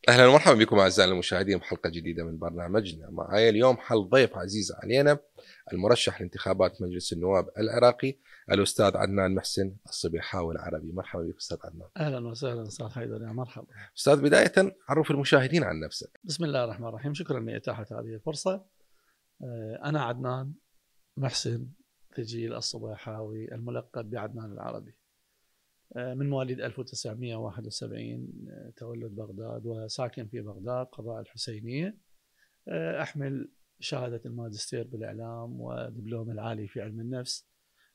أهلا ومرحبا بكم أعزائنا المشاهدين بحلقة جديدة من برنامجنا. معايا اليوم ضيف عزيز علينا، المرشح لانتخابات مجلس النواب العراقي الأستاذ عدنان محسن الصبيحاوي العربي. مرحبا بك أستاذ عدنان. اهلا وسهلا استاذ حيدر، يا مرحبا. أستاذ، بداية عرف المشاهدين عن نفسك. بسم الله الرحمن الرحيم، شكرا لإتاحة هذه الفرصة. أنا عدنان محسن ثجيل الصبيحاوي الملقب بعدنان العربي، من مواليد 1971، تولد بغداد وساكن في بغداد قضاء الحسينية. أحمل شهادة الماجستير بالإعلام ودبلوم العالي في علم النفس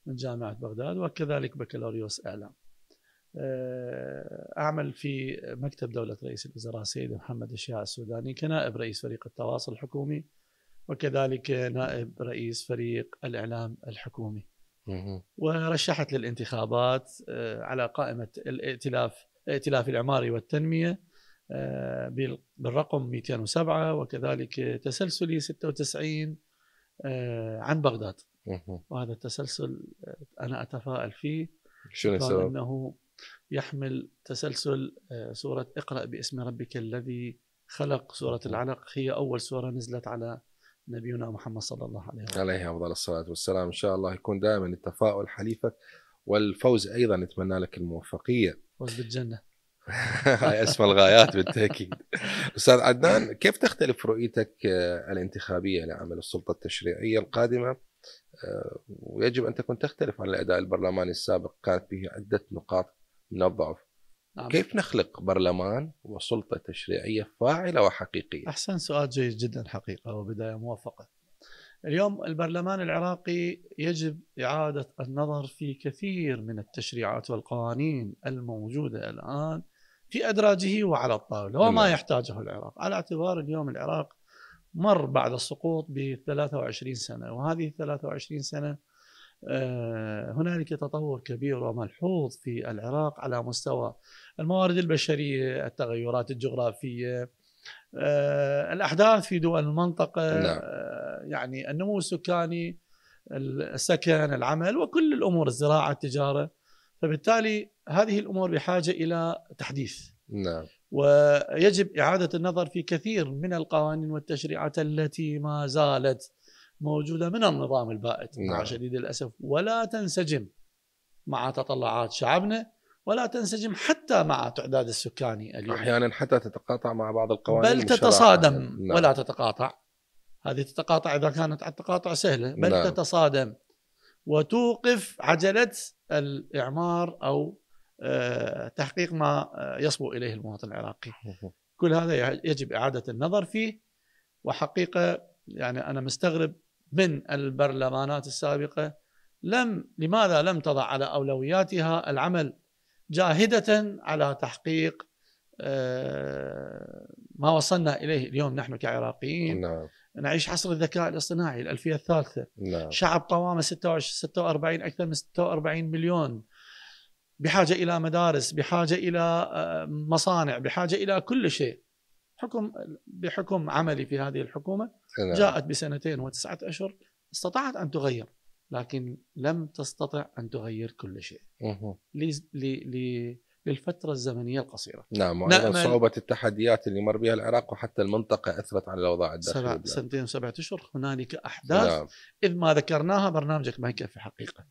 من جامعة بغداد، وكذلك بكالوريوس إعلام. أعمل في مكتب دولة رئيس الوزراء سيد محمد الشياع السوداني كنائب رئيس فريق التواصل الحكومي، وكذلك نائب رئيس فريق الإعلام الحكومي. ورشحت للانتخابات على قائمة الائتلاف الإعماري والتنمية بالرقم 207، وكذلك تسلسلي 96 عن بغداد. وهذا التسلسل أنا أتفائل فيه. شنو السبب؟ أنه يحمل تسلسل سورة اقرأ باسم ربك الذي خلق. سورة العلق هي أول سورة نزلت على نبينا محمد صلى الله عليه وسلم، عليه أفضل الصلاة والسلام. إن شاء الله يكون دائما التفاؤل حليفك، والفوز أيضا نتمنى لك الموفقية. فوز بالجنة. هاي أسمى الغايات بالتأكيد. أستاذ عدنان، كيف تختلف رؤيتك الانتخابية لعمل السلطة التشريعية القادمة؟ ويجب أن تكون تختلف عن الأداء البرلماني السابق، كانت به عدة نقاط من الضعف. نعم. كيف نخلق برلمان وسلطة تشريعية فاعلة وحقيقية؟ أحسن سؤال، جيد جدا حقيقة، وبداية موفقة. اليوم البرلمان العراقي يجب إعادة النظر في كثير من التشريعات والقوانين الموجودة الآن في أدراجه وعلى الطاولة، وما يحتاجه العراق، على اعتبار اليوم العراق مر بعد السقوط ب 23 سنة، وهذه 23 سنة هنالك تطور كبير وملحوظ في العراق على مستوى الموارد البشرية، التغيرات الجغرافية، الأحداث في دول المنطقة، يعني النمو السكاني، السكن، العمل، وكل الأمور، الزراعة، التجارة. فبالتالي هذه الأمور بحاجة إلى تحديث. نعم. ويجب إعادة النظر في كثير من القوانين والتشريعات التي ما زالت موجودة من النظام البائد، مع شديد الأسف، ولا تنسجم مع تطلعات شعبنا، ولا تنسجم حتى مع تعداد السكاني اليوم. أحيانا حتى تتقاطع مع بعض القوانين، بل تتصادم. ولا تتقاطع. هذه تتقاطع إذا كانت التقاطع سهلة، بل تتصادم وتوقف عجلة الإعمار أو تحقيق ما يصبو إليه المواطن العراقي. كل هذا يجب إعادة النظر فيه. وحقيقة يعني أنا مستغرب من البرلمانات السابقة، لماذا لم تضع على أولوياتها العمل جاهدة على تحقيق ما وصلنا إليه اليوم نحن كعراقيين. نعيش عصر الذكاء الاصطناعي، الألفية الثالثة. شعب قوامه 46 أكثر من 46 مليون، بحاجة إلى مدارس، بحاجة إلى مصانع، بحاجة إلى كل شيء. بحكم عملي في هذه الحكومة، جاءت بسنتين و9 أشهر، استطاعت أن تغير، لكن لم تستطع أن تغير كل شيء للفترة الزمنية القصيرة. نعم. وأيضا صعوبة التحديات اللي مر بها العراق وحتى المنطقة أثرت على الأوضاع الداخلية. 2 و7 أشهر هنالك أحداث إذ ما ذكرناها برنامجك ما يكفي حقيقة.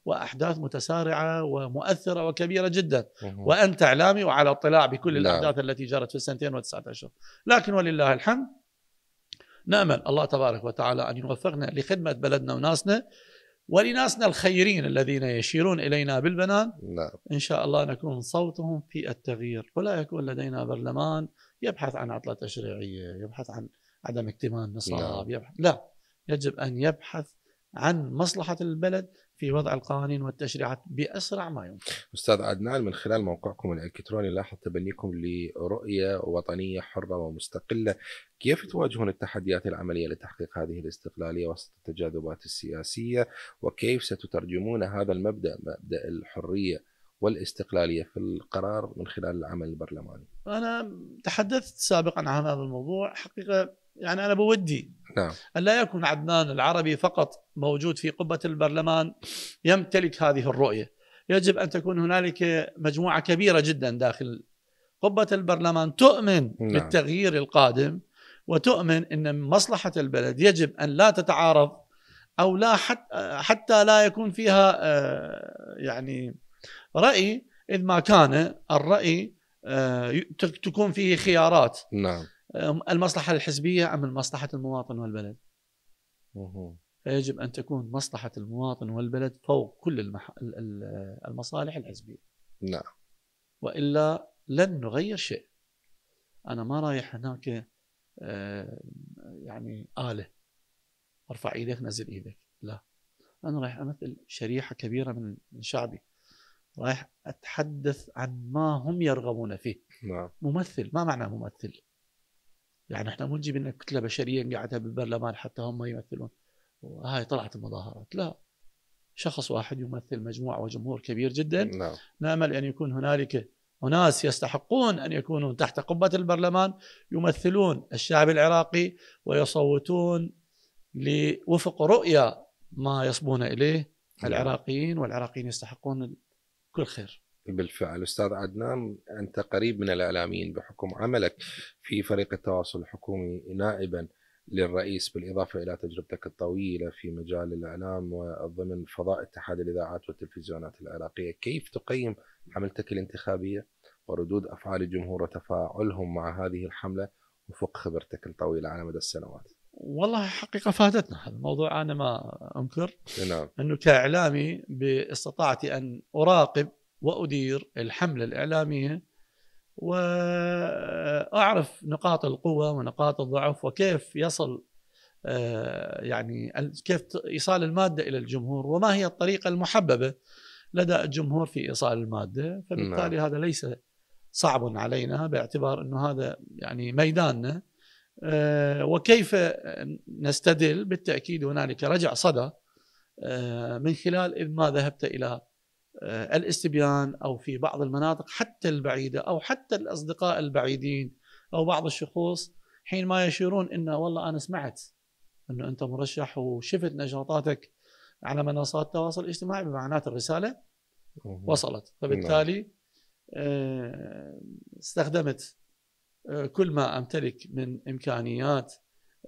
وأحداث متسارعة ومؤثرة وكبيرة جدا. وأنت إعلامي وعلى اطلاع بكل الأحداث التي جرت في 2 و9 أشهر. لكن ولله الحمد، نأمل الله تبارك وتعالى أن يوفقنا لخدمة بلدنا وناسنا ولناسنا الخيرين الذين يشيرون إلينا بالبنان. إن شاء الله نكون صوتهم في التغيير، ولا يكون لدينا برلمان يبحث عن عطلة تشريعية، يبحث عن عدم اكتمال نصاب، لا، يجب أن يبحث عن مصلحة البلد في وضع القوانين والتشريعات بأسرع ما يمكن. أستاذ عدنان، من خلال موقعكم الإلكتروني لاحظ تبنيكم لرؤية وطنية حرة ومستقلة. كيف تواجهون التحديات العملية لتحقيق هذه الاستقلالية وسط التجاذبات السياسية؟ وكيف ستترجمون هذا المبدأ، مبدأ الحرية والاستقلالية، في القرار من خلال العمل البرلماني؟ أنا تحدثت سابقا عن هذا الموضوع. حقيقة يعني أنا بودي أن لا يكون عدنان العربي فقط موجود في قبة البرلمان يمتلك هذه الرؤية. يجب أن تكون هنالك مجموعة كبيرة جدا داخل قبة البرلمان تؤمن بالتغيير القادم، وتؤمن أن مصلحة البلد يجب أن لا تتعارض، أو لا حتى لا يكون فيها يعني رأي، إذ ما كان الرأي تكون فيه خيارات. نعم. المصلحة الحزبية أم المصلحة المواطن والبلد؟ فيجب أن تكون مصلحة المواطن والبلد فوق كل المصالح الحزبية. نعم. وإلا لن نغير شيء. أنا ما رايح هناك يعني آلة ارفع ايدك نزل ايدك، لا، انا رايح امثل شريحه كبيره من شعبي، رايح اتحدث عن ما هم يرغبون فيه. نعم. ممثل، ما معنى ممثل؟ يعني احنا مو نجيب لنا كتله بشريه قاعدها بالبرلمان حتى هم يمثلون وهاي طلعت المظاهرات، لا، شخص واحد يمثل مجموعه وجمهور كبير جدا. نعم. نامل ان يكون هنالك أناس يستحقون أن يكونوا تحت قبة البرلمان يمثلون الشعب العراقي ويصوتون لوفق رؤية ما يصبون إليه العراقيين، والعراقيين يستحقون كل خير. بالفعل. أستاذ عدنان، أنت قريب من الإعلاميين بحكم عملك في فريق التواصل الحكومي نائبا للرئيس، بالإضافة إلى تجربتك الطويلة في مجال الإعلام وضمن فضاء اتحاد الإذاعات والتلفزيونات العراقية. كيف تقيم حملتك الانتخابية وردود أفعال الجمهور وتفاعلهم مع هذه الحملة وفق خبرتك الطويلة على مدى السنوات؟ والله حقيقة فاتتنا هذا الموضوع، أنا ما أنكر. نعم. أنه كإعلامي استطعت أن أراقب وأدير الحملة الإعلامية، وأعرف نقاط القوة ونقاط الضعف، وكيف يصل يعني كيف إيصال المادة إلى الجمهور، وما هي الطريقة المحببة لدى الجمهور في إيصال المادة. فبالتالي هذا ليس صعب علينا، باعتبار أنه هذا يعني ميداننا. وكيف نستدل؟ بالتأكيد هنالك رجع صدى من خلال إذ ما ذهبت إلى الاستبيان أو في بعض المناطق حتى البعيدة، أو حتى الأصدقاء البعيدين أو بعض الشخوص حين ما يشيرون إن والله أنا سمعت أنه أنت مرشح وشفت نشاطاتك على منصات التواصل الاجتماعي، بمعنات الرسالة وصلت. فبالتالي استخدمت كل ما أمتلك من إمكانيات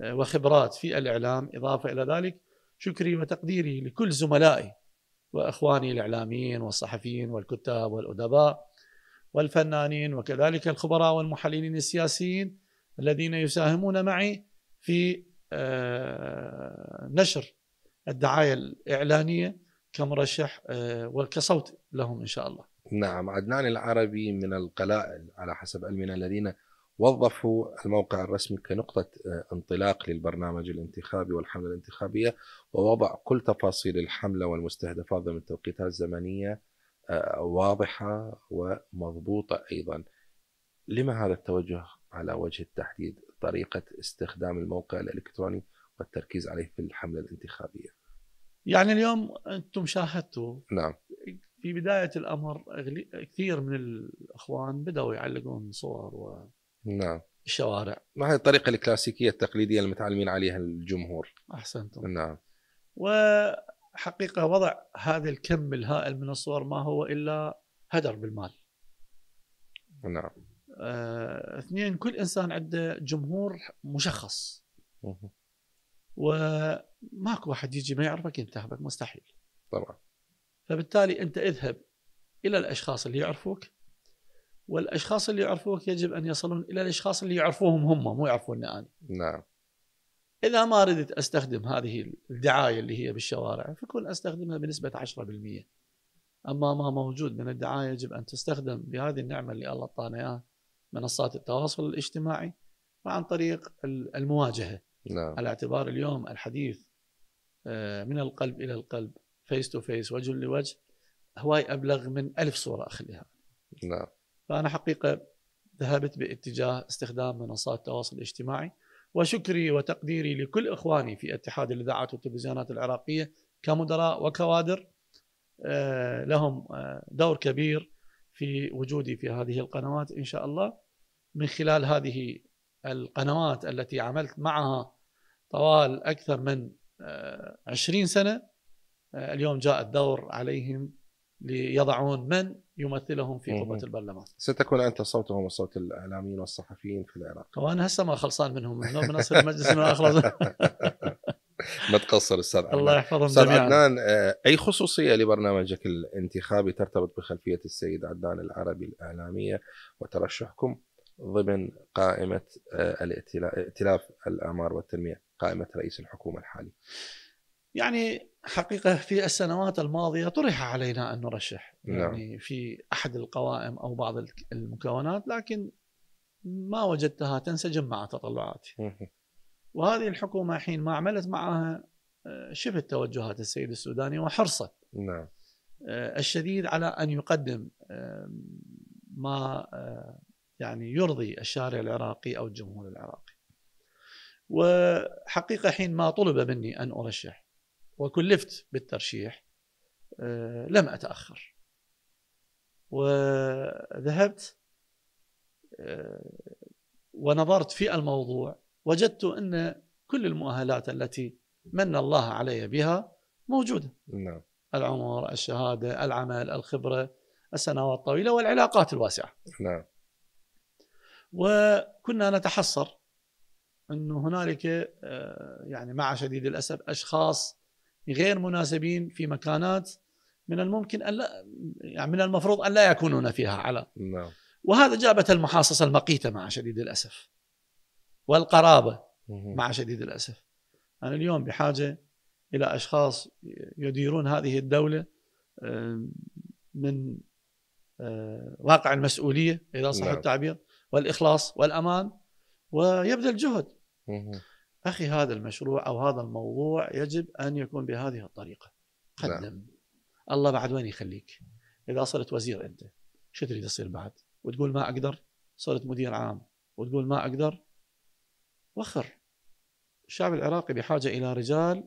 وخبرات في الإعلام. إضافة إلى ذلك شكري وتقديري لكل زملائي وإخواني الإعلاميين والصحفيين والكتاب والأدباء والفنانين، وكذلك الخبراء والمحللين السياسيين الذين يساهمون معي في نشر الدعاية الإعلانية كمرشح وكصوت لهم إن شاء الله. نعم. عدنان العربي من القلائل على حسب علمنا الذين وظفوا الموقع الرسمي كنقطة انطلاق للبرنامج الانتخابي والحملة الانتخابية، ووضع كل تفاصيل الحملة والمستهدفات ضمن توقيتات زمنية واضحة ومضبوطة أيضا. لما هذا التوجه على وجه التحديد طريقة استخدام الموقع الإلكتروني والتركيز عليه في الحملة الانتخابية؟ يعني اليوم أنتم شاهدتوا نعم في بداية الأمر كثير من الأخوان بدأوا يعلقون صور نعم الشوارع. ما هي الطريقة الكلاسيكية التقليدية المتعلمين عليها الجمهور. أحسنتم. نعم. وحقيقة وضع هذا الكم الهائل من الصور ما هو إلا هدر بالمال. نعم. اثنين، كل إنسان عنده جمهور مشخص، وماكو واحد يجي ما يعرفك ينتخبك، مستحيل طبعا. فبالتالي أنت اذهب إلى الأشخاص اللي يعرفوك، والأشخاص اللي يعرفوك يجب أن يصلون إلى الأشخاص اللي يعرفوهم هم، مو يعرفوني أنا. نعم. إذا ما ردت أستخدم هذه الدعاية اللي هي بالشوارع فكون أستخدمها بنسبة 10%. أما ما موجود من الدعاية يجب أن تستخدم بهذه النعمة اللي الله طانا إياها، منصات التواصل الاجتماعي، وعن طريق المواجهة. نعم. على اعتبار اليوم الحديث من القلب إلى القلب، فيس تو فيس، وجه لوجه، هواي أبلغ من 1000 صورة أخليها. نعم. فأنا حقيقة ذهبت باتجاه استخدام منصات التواصل الاجتماعي، وشكري وتقديري لكل إخواني في اتحاد الإذاعات والتلفزيونات العراقية كمدراء وكوادر، لهم دور كبير في وجودي في هذه القنوات إن شاء الله. من خلال هذه القنوات التي عملت معها طوال أكثر من 20 سنة، اليوم جاء الدور عليهم ليضعون من يمثلهم في قبة البرلمان. ستكون أنت صوتهم وصوت الإعلاميين والصحفيين في العراق. وأنا هسه ما خلصان منهم، من أصل المجلس إنه أخلص. ما تقصر أستاذ عدنان. الله يحفظهم أستاذ جميعا. عدنان، أي خصوصية لبرنامجك الانتخابي ترتبط بخلفية السيد عدنان العربي الإعلامية وترشحكم ضمن قائمة ائتلاف الأعمار والتنمية، قائمة رئيس الحكومة الحالي؟ يعني حقيقة في السنوات الماضية طرح علينا أن نرشح يعني في أحد القوائم أو بعض المكونات، لكن ما وجدتها تنسجم مع تطلعاتي. وهذه الحكومة حين ما عملت معها شبه توجهات السيد السوداني وحرصه الشديد على أن يقدم ما يعني يرضي الشارع العراقي أو الجمهور العراقي. وحقيقة حين ما طلب مني أن أرشح وكلفت بالترشيح لم أتأخر، وذهبت ونظرت في الموضوع، وجدت أن كل المؤهلات التي من الله علي بها موجودة. العمر، الشهادة، العمل، الخبرة، السنوات الطويلة، والعلاقات الواسعة. وكنا نتحسر أنه هنالك يعني مع شديد الأسف أشخاص غير مناسبين في مكانات من الممكن أن لا، يعني من المفروض أن لا يكونون فيها على. وهذا جابت المحاصصة المقيتة مع شديد الأسف، والقرابة مع شديد الأسف. أنا اليوم بحاجة إلى أشخاص يديرون هذه الدولة من واقع المسؤولية إذا صح التعبير، والإخلاص والأمان، ويبذل جهد. أخي هذا المشروع أو هذا الموضوع يجب أن يكون بهذه الطريقة. قدم. الله بعد وين يخليك؟ إذا صرت وزير أنت شو تريد تصير بعد؟ وتقول ما أقدر. صرت مدير عام وتقول ما أقدر. وخر. الشعب العراقي بحاجة إلى رجال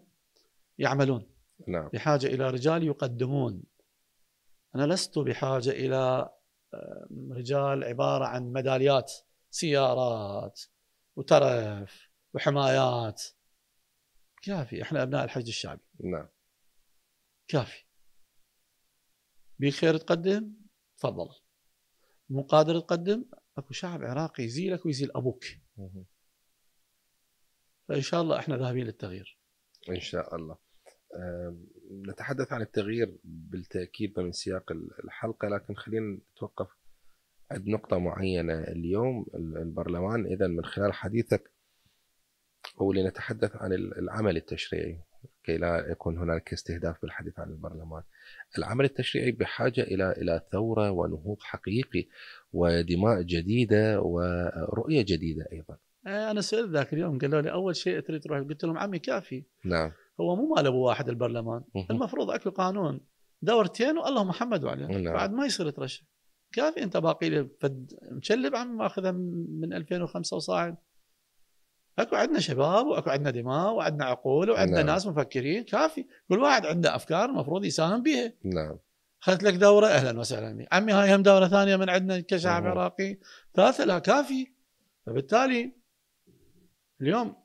يعملون. بحاجة إلى رجال يقدمون. أنا لست بحاجة إلى رجال عبارة عن ميداليات، سيارات وترف وحمايات. كافي، احنا ابناء الحشد الشعبي. كافي. بيك خير تقدم تفضل، مو قادر تقدم اكو شعب عراقي يزيلك ويزيل ابوك. فان شاء الله احنا ذاهبين للتغيير ان شاء الله. نتحدث عن التغيير بالتاكيد من سياق الحلقه، لكن خلينا نتوقف عند نقطه معينه اليوم. البرلمان اذا من خلال حديثك هو لنتحدث عن العمل التشريعي كي لا يكون هناك استهداف بالحديث عن البرلمان. العمل التشريعي بحاجة إلى ثورة ونهوض حقيقي ودماء جديدة ورؤية جديدة أيضا. أنا سألت ذاك اليوم قالوا لي أول شيء تريد تروح، قلت لهم عمي كافي. هو مو مال أبو واحد البرلمان. المفروض أكو قانون دورتين والله محمد وعليه. بعد ما يصير ترشح. كافي أنت باقي لي مشلب عم ماخذها من 2005 وصاعد. اكو عندنا شباب واكو عندنا دماء وعندنا عقول وعندنا ناس مفكرين. كافي، كل واحد عنده افكار المفروض يساهم بها. اخذت لك دوره اهلا وسهلا بي. عمي هاي هم دوره ثانيه من عندنا كشعب عراقي، ثالثه لا كافي. فبالتالي اليوم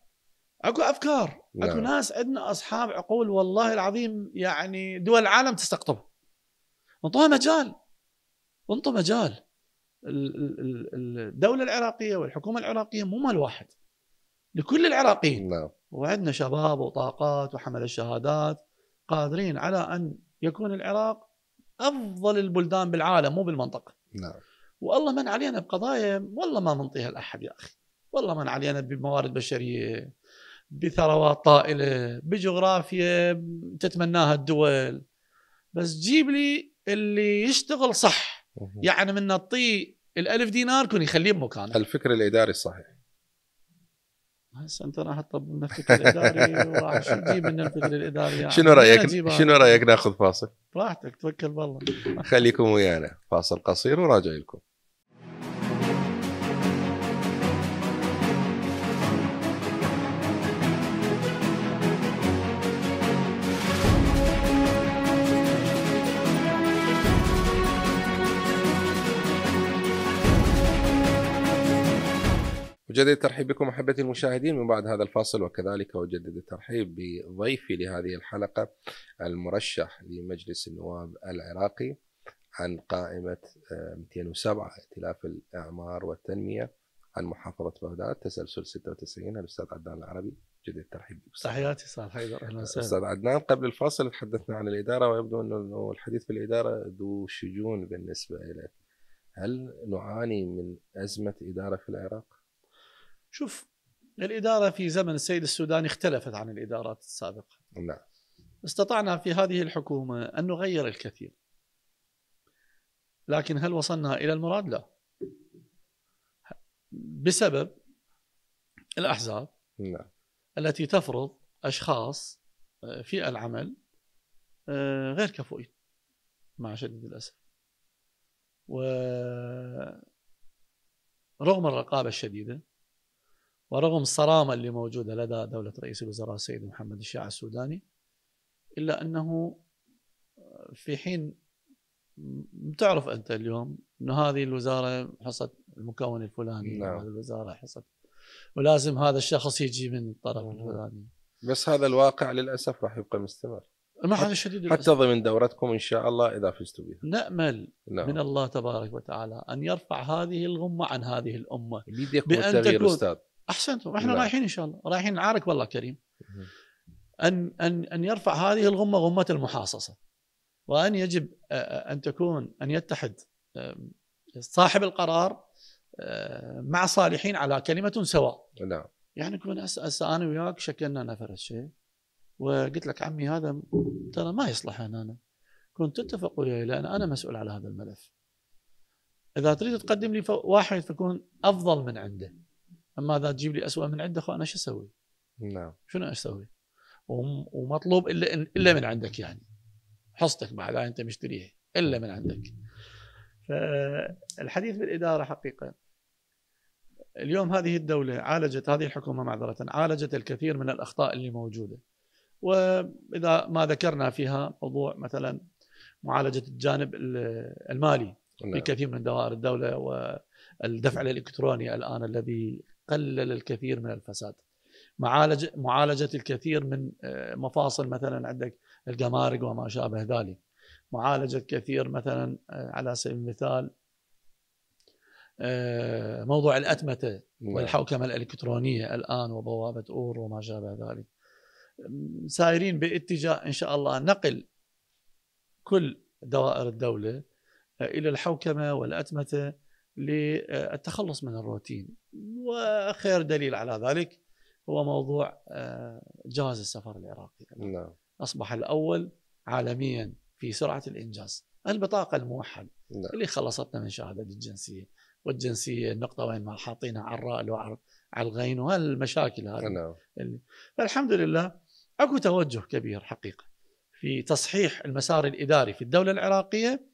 اكو افكار، اكو ناس عندنا اصحاب عقول والله العظيم، يعني دول العالم تستقطب. انطوها مجال، انطوا مجال. الدوله العراقيه والحكومه العراقيه مو مال واحد، لكل العراقيين. وعندنا شباب وطاقات وحمل الشهادات قادرين على أن يكون العراق أفضل البلدان بالعالم مو بالمنطقة. والله من علينا بقضايا والله ما منطيها لأحد يا أخي. والله من علينا بموارد بشرية، بثروات طائلة، بجغرافيا تتمناها الدول. بس جيب لي اللي يشتغل صح. يعني من نطي ال1000 دينار كن يخليه بمكانه. الفكر الإداري الصحيح. هسه انت راح تطبق من الفكر الاداري وراح شو تجيب من الفكر الاداري يعني. شنو رايك ناخذ فاصل؟ براحتك توكل بالله. خليكم ويانا فاصل قصير وراجع لكم. أجدد الترحيب بكم أحبتي المشاهدين من بعد هذا الفاصل، وكذلك أجدد الترحيب بضيفي لهذه الحلقة المرشح لمجلس النواب العراقي عن قائمة 207 ائتلاف الإعمار والتنمية عن محافظة بغداد تسلسل 96 الأستاذ عدنان العربي. جديد الترحيب بك. تحياتي استاذ حيدر، اهلا وسهلا. أستاذ عدنان، قبل الفاصل تحدثنا عن الإدارة، ويبدو أنه الحديث في الإدارة ذو شجون بالنسبة إليك. هل نعاني من أزمة إدارة في العراق؟ شوف، الإدارة في زمن السيد السوداني اختلفت عن الإدارات السابقة. نعم. استطعنا في هذه الحكومة أن نغير الكثير، لكن هل وصلنا إلى المراد؟ لا، بسبب الأحزاب نعم. التي تفرض أشخاص في العمل غير كفؤين مع شديد الأسف. ورغم الرقابة الشديدة ورغم الصرامة اللي موجودة لدى دولة رئيس الوزراء السيد محمد الشياع السوداني، إلا أنه في حين تعرف أنت اليوم أنه هذه الوزارة حصت المكون الفلاني، نعم. هذه الوزارة حصت، ولازم هذا الشخص يجي من الطرف الفلاني. بس هذا الواقع للأسف راح يبقى مستمر مع الشديد حتى ضمن دورتكم إن شاء الله إذا فزتوا بها. نأمل نعم. من الله تبارك وتعالى أن يرفع هذه الغمة عن هذه الأمة بيديكم التغيير أستاذ. أحسنتم، احنا نعم. رايحين إن شاء الله، رايحين نعارك والله كريم. أن يرفع هذه الغمة، غمة المحاصصة، وأن يجب أن يتحد صاحب القرار مع صالحين على كلمة سواء. نعم. يعني كون أنا وياك شكلنا نفر الشيء وقلت لك عمي هذا ترى ما يصلح أنا كنت تتفق وياي لأن أنا مسؤول على هذا الملف. إذا تريد تقدم لي واحد فكون أفضل من عنده، أما إذا تجيب لي أسوأ من عنده أنا شو أسوي؟ نعم. شنو أسوي؟ ومطلوب إلا من عندك، يعني حصتك بعد أنت مشتريه إلا من عندك. فالحديث بالإدارة حقيقة اليوم هذه الدولة عالجت، هذه الحكومة معذرة، عالجت الكثير من الأخطاء اللي موجودة. وإذا ما ذكرنا فيها موضوع مثلا معالجة الجانب المالي في كثير من دوائر الدولة، والدفع الإلكتروني الآن الذي قلل الكثير من الفساد، معالجة الكثير من مفاصل مثلا عندك الجمارك وما شابه ذلك، معالجة كثير مثلا على سبيل المثال موضوع الأتمتة والحوكمة الإلكترونية الآن وبوابة أور وما شابه ذلك. سائرين باتجاه إن شاء الله نقل كل دوائر الدولة إلى الحوكمة والأتمتة للتخلص من الروتين. وخير دليل على ذلك هو موضوع جواز السفر العراقي. نعم. أصبح الأول عالميا في سرعة الإنجاز. البطاقة الموحدة اللي خلصتنا من شهادة الجنسية، والجنسية النقطة وين ما حاطينها على الراء وعلى الغين وهالمشاكل هذه. فالحمد لله أكو توجه كبير حقيقة في تصحيح المسار الإداري في الدولة العراقية،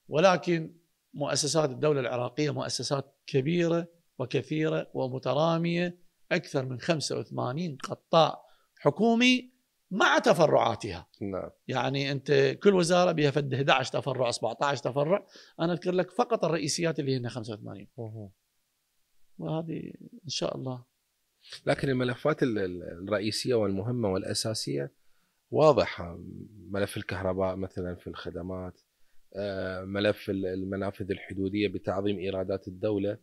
ولكن مؤسسات الدولة العراقية مؤسسات كبيرة وكثيرة ومترامية، أكثر من 85 قطاع حكومي مع تفرعاتها. نعم. يعني أنت كل وزارة بها فد 11 تفرع 17 تفرع، أنا أذكر لك فقط الرئيسيات اللي هن 85. وهذه إن شاء الله. لكن الملفات الرئيسية والمهمة والأساسية واضحة، ملف الكهرباء مثلا في الخدمات، ملف المنافذ الحدودية بتعظيم إيرادات الدولة،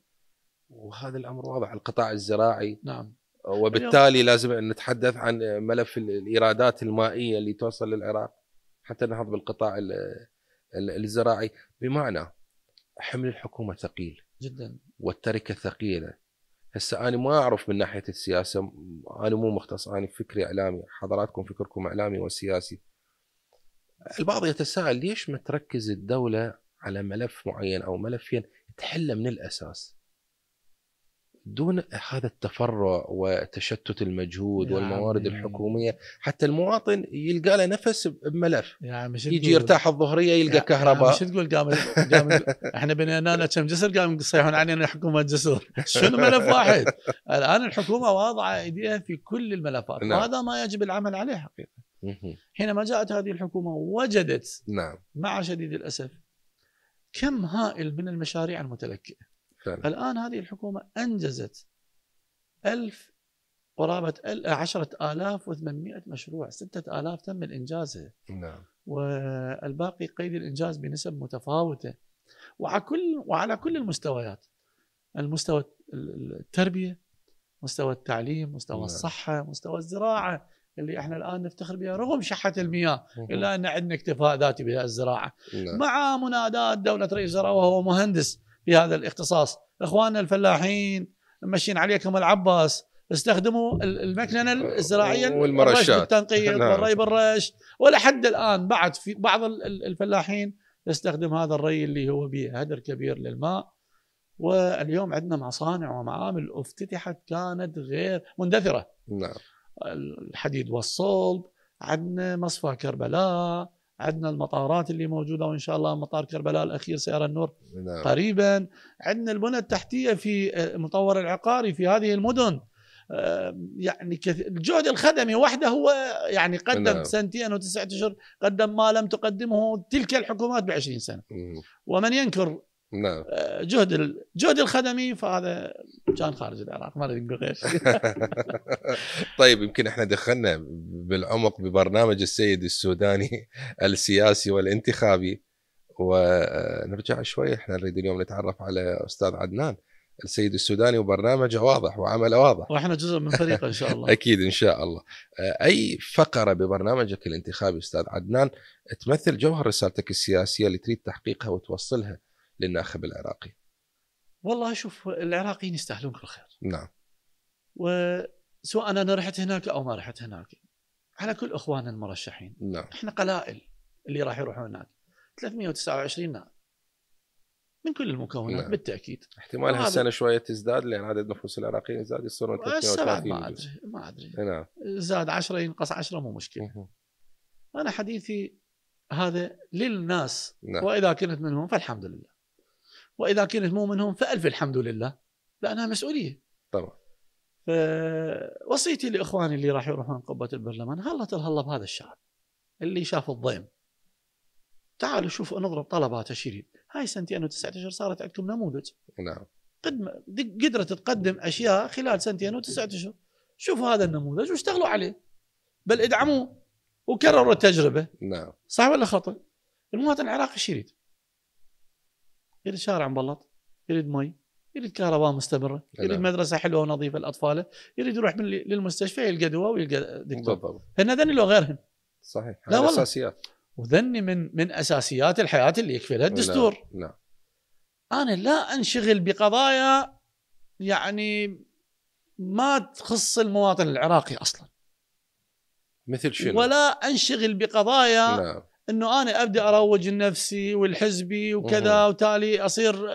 وهذا الأمر واضح. القطاع الزراعي. نعم. وبالتالي لازم أن نتحدث عن ملف الإيرادات المائية اللي توصل للعراق حتى نهض بالقطاع الزراعي. بمعنى حمل الحكومة ثقيل جدا والتركة ثقيلة. هسه أنا ما أعرف من ناحية السياسة، أنا مو مختص، أنا فكري إعلامي، حضراتكم فكركم إعلامي وسياسي. البعض يتساءل ليش ما تركز الدولة على ملف معين أو ملفين تحله من الأساس دون هذا التفرع وتشتت المجهود والموارد الحكومية، حتى المواطن يلقى له نفس بملف. يعني يجي يرتاح الظهرية يلقى كهرباء. مش تقول قام احنا بنينا كم جسر قام يصيحون علينا حكومة جسور. شنو ملف واحد؟ الآن الحكومة واضعة ايديها في كل الملفات. نعم. وهذا ما يجب العمل عليه حقيقة. حينما جاءت هذه الحكومة وجدت نعم مع شديد الأسف كم هائل من المشاريع المتلكئة. فعلا. الآن هذه الحكومة أنجزت قرابة 10,800 مشروع، 6,000 تم الإنجازها. نعم. والباقي قيد الإنجاز بنسب متفاوتة، وعلى كل المستويات، المستوى التربية، مستوى التعليم، مستوى الصحة، مستوى الزراعة اللي احنا الآن نفتخر بها رغم شحة المياه، إلا أن عندنا اكتفاء ذاتي بها الزراعة، مع منادات دولة رئيس الوزراء وهو مهندس في هذا الاختصاص. إخواننا الفلاحين ماشيين عليكم العباس، استخدموا المكننة الزراعية والرش بالتنقيط والري بالرش، ولحد الآن بعد في بعض الفلاحين يستخدم هذا الري اللي هو به هدر كبير للماء. واليوم عندنا مصانع ومعامل افتتحت كانت غير مندثرة. الحديد والصلب، عندنا مصفى كربلاء، عندنا المطارات اللي موجودة، وإن شاء الله مطار كربلاء الأخير سيرى النور قريبا. عندنا البنى التحتية في المطور العقاري في هذه المدن. يعني الجهد الخدمي وحده هو يعني قدم 2 و9 أشهر، قدم ما لم تقدمه تلك الحكومات ب20 سنة. ومن ينكر جهد الخدمي فهذا كان خارج العراق، ما نقول غير شيء. طيب، يمكن احنا دخلنا بالعمق ببرنامج السيد السوداني السياسي والانتخابي، ونرجع شوي. احنا نريد اليوم نتعرف على أستاذ عدنان السيد السوداني، وبرنامجه واضح وعمله واضح، واحنا جزء من فريقه ان شاء الله. اكيد ان شاء الله. اي فقره ببرنامجك الانتخابي استاذ عدنان تمثل جوهر رسالتك السياسيه اللي تريد تحقيقها وتوصلها للناخب العراقي؟ والله شوف، العراقيين يستاهلون كل خير. نعم. وسواء انا رحت هناك او ما رحت هناك، على كل اخواننا المرشحين. نعم. احنا قلائل اللي راح يروحون هناك، 329 نائب من كل المكونات. نعم. بالتأكيد احتمال هالسنة شوية تزداد، لأن عدد نفوس العراقيين يزداد، يصيرون 330. ما أدري. نعم. زاد 10 ينقص 10 مو مشكلة. أنا حديثي هذا للناس. نعم. وإذا كنت منهم فالحمد لله، وإذا كنت مو منهم فألف الحمد لله، لأنها مسؤولية. طبعا. وصيتي لإخواني اللي راح يروحون قبة البرلمان، هلا ترهلا بهذا الشعب اللي شاف الضيم. تعالوا شوفوا، نضرب طلبات الشريف. هاي 2 و9 صارت عندكم نموذج. نعم. قدرت تقدم أشياء خلال 2 و9. شوفوا هذا النموذج واشتغلوا عليه، بل ادعموه وكرروا التجربة. نعم. صح ولا خطأ؟ المواطن العراقي ايش يريد؟ يريد شارع مبلط، يريد مي، يريد كهرباء مستمرة، يريد مدرسة حلوة ونظيفة لأطفاله، يريد يروح للمستشفى يلقى دواء ويلقى دكتور. هن ذني لو غيرهن. صحيح. هذا أساسيات. وذني من أساسيات الحياة اللي يكفلها الدستور. نعم. أنا لا أنشغل بقضايا يعني ما تخص المواطن العراقي أصلا. مثل شنو؟ ولا أنشغل بقضايا. نعم. أنه أنا أبدأ أروج لنفسي والحزبي وكذا، وتالي أصير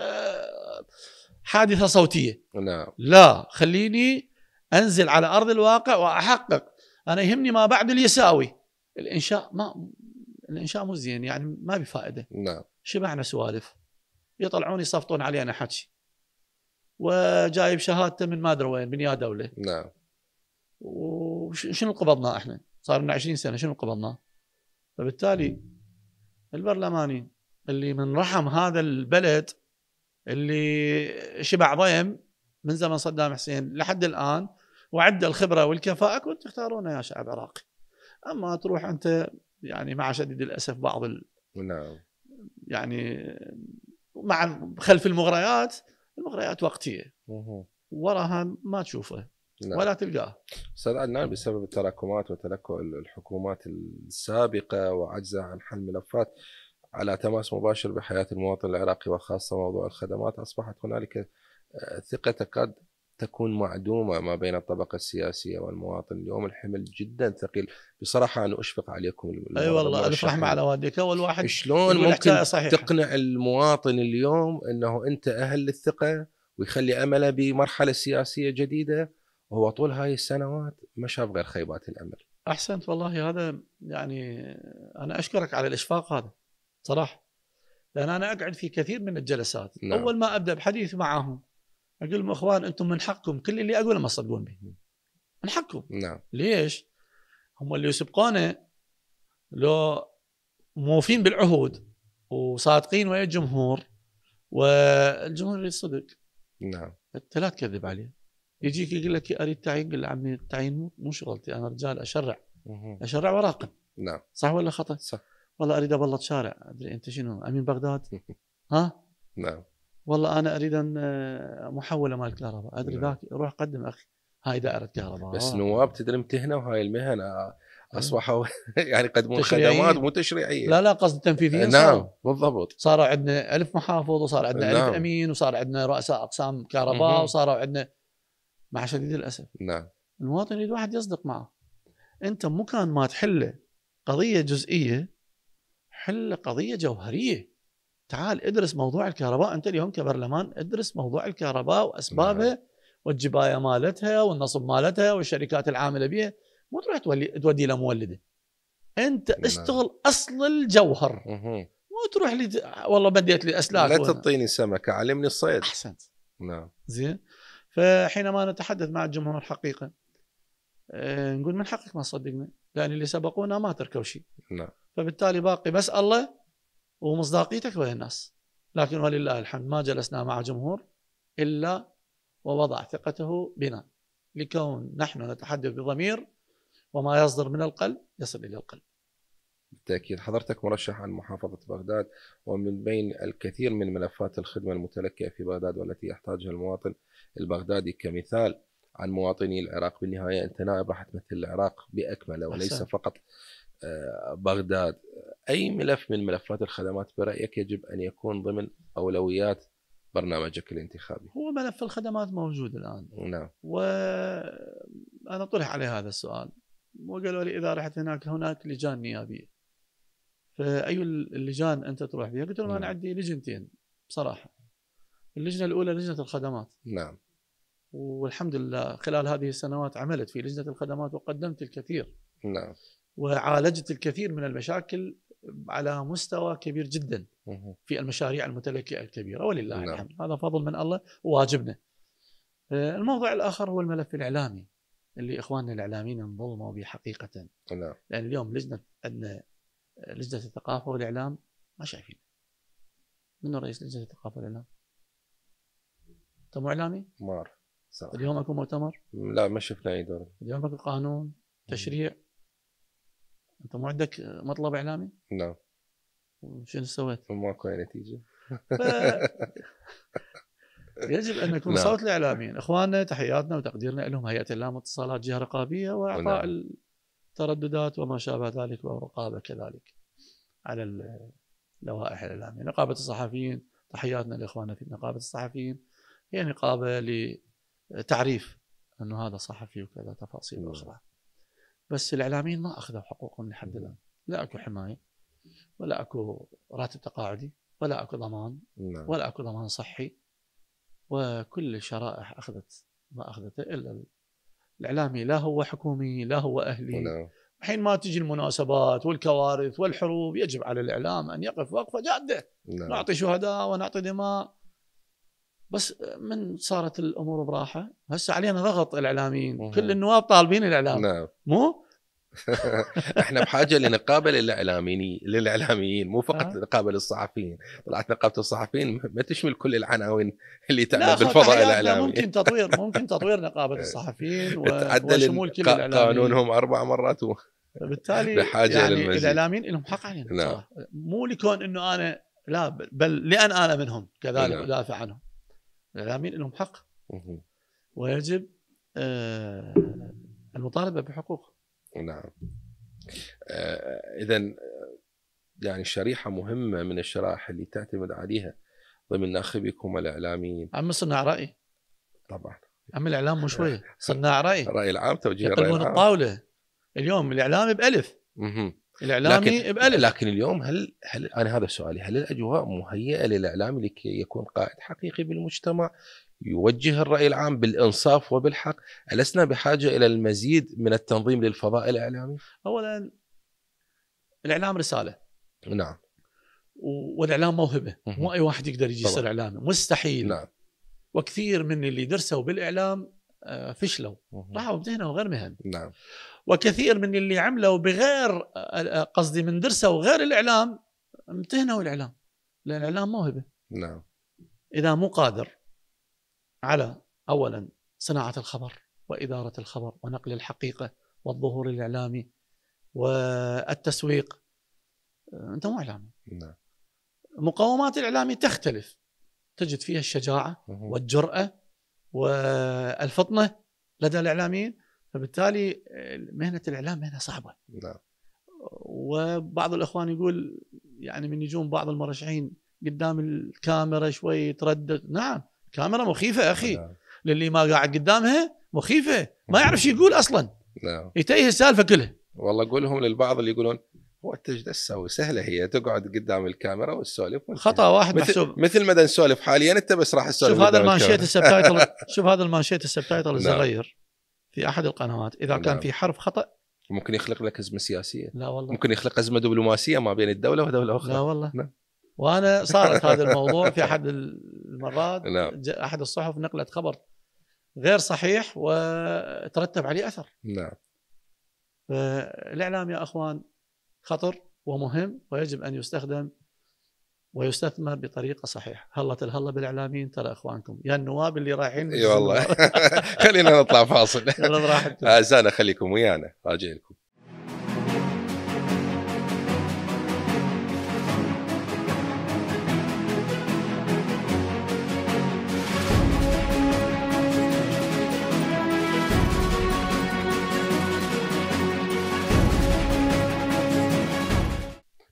حادثة صوتية. نعم. لا، خليني أنزل على أرض الواقع وأحقق. أنا يهمني ما بعد اليساوي. الإنشاء مو زين، يعني ما بفائدة. نعم. شبعنا سوالف، يطلعون يصفطون علينا حكي، وجايب شهادته من ما أدري وين، من يا دولة. نعم. وشنو قبضنا إحنا؟ صار لنا 20 سنة شنو قبضنا؟ فبالتالي البرلماني اللي من رحم هذا البلد، اللي شبع ضيم من زمن صدام حسين لحد الآن، وعد الخبرة والكفاءة، كنت تختارونه يا شعب عراقي. أما تروح أنت يعني مع شديد الأسف بعض نعم. يعني مع خلف المغريات وقتية، وراها ما تشوفه. نعم. ولا تلقاه. أستاذ عدنان، بسبب التراكمات وتلكؤ الحكومات السابقة وعجزها عن حل ملفات على تماس مباشر بحياة المواطن العراقي، وخاصة موضوع الخدمات، أصبحت هنالك ثقة تكاد تكون معدومة ما بين الطبقة السياسية والمواطن. اليوم الحمل جدا ثقيل بصراحة. أنا أشفق عليكم. أي والله، ألف رحمة على والديك. والواحد شلون ممكن تقنع المواطن اليوم أنه أنت أهل للثقة ويخلي أمله بمرحلة سياسية جديدة، وهو طول هاي السنوات ما شاف غير خيبات الأمل؟ أحسنت والله. هذا يعني أنا أشكرك على الإشفاق هذا صراحة، لأن أنا أقعد في كثير من الجلسات. نعم. أول ما أبدأ بحديث معهم أقول لهم أخوان، أنتم من حقكم كل اللي أقوله ما تصدقون به، من حقكم. نعم. ليش؟ هم اللي يسبقونه لو موفين بالعهود وصادقين ويا الجمهور، والجمهور يريد صدق. نعم. أنت لا تكذب عليه. يجيك يقول لك أريد تعيين، قل له عمي التعيين مو شغلتي، أنا رجال أشرع وراقب. نعم. صح ولا خطأ؟ صح. والله اريد ابلط شارع، ادري انت شنو امين بغداد؟ ها؟ نعم. والله انا اريد ان محوله مال الكهرباء، ادري نعم. ذاك روح قدم اخي هاي دائره كهرباء. بس نواب تدري امتهنوا وهاي المهن اصبحوا يعني يقدمون خدمات تشريعيين. مو تشريعيه. لا قصد تنفيذيين صاروا. نعم بالضبط. صاروا عندنا 1000 محافظ، وصار عندنا 1000 نعم. امين، وصار عندنا رؤساء اقسام كهرباء، وصاروا عندنا. مع شديد الاسف نعم. المواطن يريد واحد يصدق معه. انت مو كان ما تحل قضيه جزئيه، حل قضيه جوهريه. تعال ادرس موضوع الكهرباء، انت اليوم كبرلمان ادرس موضوع الكهرباء واسبابها. نعم. والجبايه مالتها والنصب مالتها والشركات العامله بها. مو تروح تودي له مولده. انت اشتغل اصل الجوهر. مو تروح لي والله بديت لي اسلاك، لا تعطيني سمكه علمني الصيد. احسنت. نعم. زين. فحينما نتحدث مع الجمهور حقيقه نقول من حقك ما تصدقنا، لان اللي سبقونا ما تركوا شيء. نعم. فبالتالي باقي بس الله ومصداقيتك ويا الناس. لكن ولله الحمد ما جلسنا مع جمهور الا ووضع ثقته بنا، لكون نحن نتحدث بضمير، وما يصدر من القلب يصل الى القلب. بالتأكيد. حضرتك مرشح عن محافظة بغداد، ومن بين الكثير من ملفات الخدمة المتلكئة في بغداد والتي يحتاجها المواطن البغدادي كمثال عن مواطني العراق. بالنهاية أنت نائب راح تمثل العراق بأكمله وليس فقط بغداد. أي ملف من ملفات الخدمات برأيك يجب أن يكون ضمن أولويات برنامجك الانتخابي؟ هو ملف الخدمات موجود الآن. نعم. وأنا طرح علي هذا السؤال، وقالوا لي إذا رحت هناك لجان نيابية، فأي اللجان أنت تروح فيها؟ قلت لهم أنا عندي لجنتين بصراحة. اللجنة الأولى لجنة الخدمات. نعم. والحمد لله خلال هذه السنوات عملت في لجنة الخدمات وقدمت الكثير. نعم. وعالجت الكثير من المشاكل على مستوى كبير جدا في المشاريع المتلكئة الكبيرة، ولله الحمد. هذا فضل من الله وواجبنا. الموضوع الآخر هو الملف الإعلامي، اللي إخواننا الإعلاميين انظلموا به حقيقة. نعم. لأن اليوم عندنا لجنة الثقافة والإعلام ما شايفين. منو رئيس لجنة الثقافة والإعلام؟ أنت مو إعلامي؟ ما أعرف صراحة. اليوم أكو مؤتمر؟ لا ما شفنا أي دور. اليوم أكو قانون تشريع. أنت مو عندك مطلب إعلامي؟ نعم. شنو سويت؟ ماكو أي نتيجة. يجب أن نكون صوت الإعلاميين. إخواننا تحياتنا وتقديرنا لهم. هيئة الإعلام واتصالات جهة رقابية، وإعطاء الترددات وما شابه ذلك، والرقابة كذلك على اللوائح الإعلامية. نقابة الصحفيين، تحياتنا لإخواننا في نقابة الصحفيين. هي نقابة لتعريف أنه هذا صحفي وكذا تفاصيل أخرى. بس الإعلاميين ما أخذوا حقوقهم لحد الآن. لا أكو حماية، ولا أكو راتب تقاعدي، ولا أكو ضمان، ولا أكو ضمان صحي. وكل الشرائح أخذت ما أخذته، إلا الإعلامي لا هو حكومي لا هو أهلي. حين ما تجي المناسبات والكوارث والحروب يجب على الإعلام أن يقف وقفة جادة. نعطي شهداء ونعطي دماء. بس من صارت الأمور براحة هسه علينا ضغط الإعلاميين. كل النواب طالبين الإعلام. مو احنا بحاجه لنقابه للاعلاميين مو فقط نقابه للصحفيين. طلعت نقابه الصحفيين ما تشمل كل العناوين اللي تعمل بالفضاء الاعلامي. ممكن تطوير نقابه الصحفيين وشمول كل الاعلاميين. قانونهم 4 مرات بالتالي بحاجه يعني للمزيد. الاعلاميين لهم حق علينا صراحه. مو لكون انه انا لا، بل لان انا منهم كذلك ادافع عنهم. الاعلاميين لهم حق ويجب المطالبه بحقوق. نعم. إذن يعني شريحة مهمة من الشرائح اللي تعتمد عليها ضمن ناخبكم الإعلاميين. عم صناع رأي. طبعا. عم الإعلام مو شوية صناع رأي. الرأي العام، توجيه الرأي العام. يقلبون الطاولة. اليوم الإعلام بألف. الإعلامي بألف. لكن اليوم هل أنا هذا سؤالي، هل الأجواء مهيئة للإعلام لكي يكون قائد حقيقي بالمجتمع يوجه الرأي العام بالإنصاف وبالحق؟ ألسنا بحاجة إلى المزيد من التنظيم للفضاء الإعلامي؟ أولا الإعلام رسالة. نعم. والإعلام موهبة. مو أي واحد يقدر يجي يصير إعلامي، مستحيل. نعم. وكثير من اللي درسوا بالإعلام فشلوا، راحوا امتهنوا غير مهن. نعم. وكثير من اللي عملوا بغير قصدي من درسوا غير الإعلام امتهنوا الإعلام، لأن الإعلام موهبة. نعم. إذا مو قادر على أولا صناعة الخبر وإدارة الخبر ونقل الحقيقة والظهور الإعلامي والتسويق، أنت مو إعلامي. نعم. مقومات الإعلامي تختلف، تجد فيها الشجاعة والجرأة والفطنة لدى الإعلاميين، فبالتالي مهنة الإعلام مهنة صعبة. نعم. وبعض الإخوان يقول يعني من يجون بعض المرشحين قدام الكاميرا شوي يتردد. نعم، كاميرا مخيفة يا أخي. نعم. للي ما قاعد قدامها مخيفة، ما يعرف شو يقول أصلا. نعم. يتيه السالفة كلها. والله أقولهم للبعض اللي يقولون هو أنت ايش تسوي؟ سهلة هي، تقعد قدام الكاميرا والسولف. خطأ واحد محسوب. مثل ما نسولف حاليا أنت بس راح تسولف. شوف هذا المانشيت السبتايتل شوف هذا المانشيت السبتايتل الصغير في أحد القنوات، إذا كان في حرف خطأ ممكن يخلق لك أزمة سياسية. لا والله. ممكن يخلق أزمة دبلوماسية ما بين الدولة ودولة أخرى. لا والله. وأنا صارت هذا الموضوع في أحد المرات. أحد الصحف نقلت خبر غير صحيح وترتب عليه أثر. نعم. فالإعلام يا أخوان خطر ومهم، ويجب أن يستخدم ويستثمر بطريقة صحيحة. هلا بالإعلاميين ترى إخوانكم يا النواب اللي رايحين. اي والله. خلينا نطلع فاصل. أعزائنا خليكم ويانا، راجع لكم.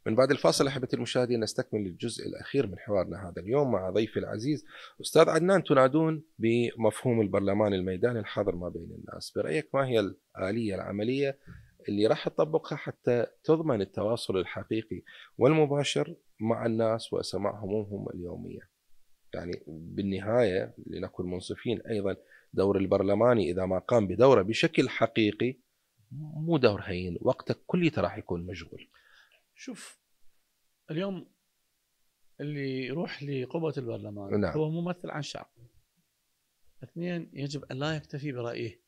من بعد الفاصل أحبتي المشاهدين نستكمل الجزء الأخير من حوارنا هذا اليوم مع ضيفي العزيز أستاذ عدنان. تنادون بمفهوم البرلمان الميداني الحاضر ما بين الناس، برأيك ما هي الآلية العملية اللي راح تطبقها حتى تضمن التواصل الحقيقي والمباشر مع الناس وسماع همومهم اليومية؟ يعني بالنهاية لنكون منصفين أيضا، دور البرلماني إذا ما قام بدوره بشكل حقيقي مو دور هين، وقتك كله راح يكون مشغول. شوف اليوم اللي يروح لقبة البرلمان نعم. هو ممثل عن الشعب. اثنين، يجب أن لا يكتفي برأيه.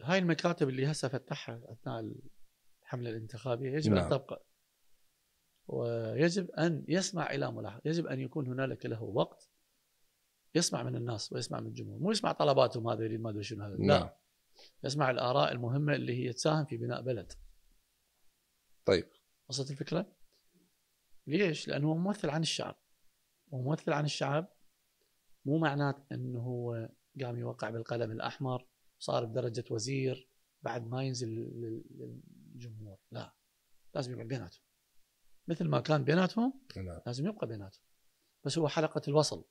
هاي المكاتب اللي هسه فتحها أثناء الحملة الانتخابية يجب نعم. أن تبقى، ويجب أن يسمع إلى ملاحظة. يجب أن يكون هنالك له وقت يسمع من الناس ويسمع من الجمهور، مو يسمع طلباتهم هذا يريد ما أدري شنو هذا. نعم. لا، يسمع الآراء المهمة اللي هي تساهم في بناء بلد. طيب، وصلت الفكرة؟ ليش؟ لأنه هو ممثل عن الشعب، وممثل عن الشعب مو معنات أنه هو قام يوقع بالقلم الأحمر صار بدرجة وزير بعد ما ينزل للجمهور. لا، لازم يبقى بيناتهم مثل ما كان بيناتهم. لازم يبقى بيناتهم، بس هو حلقة الوصل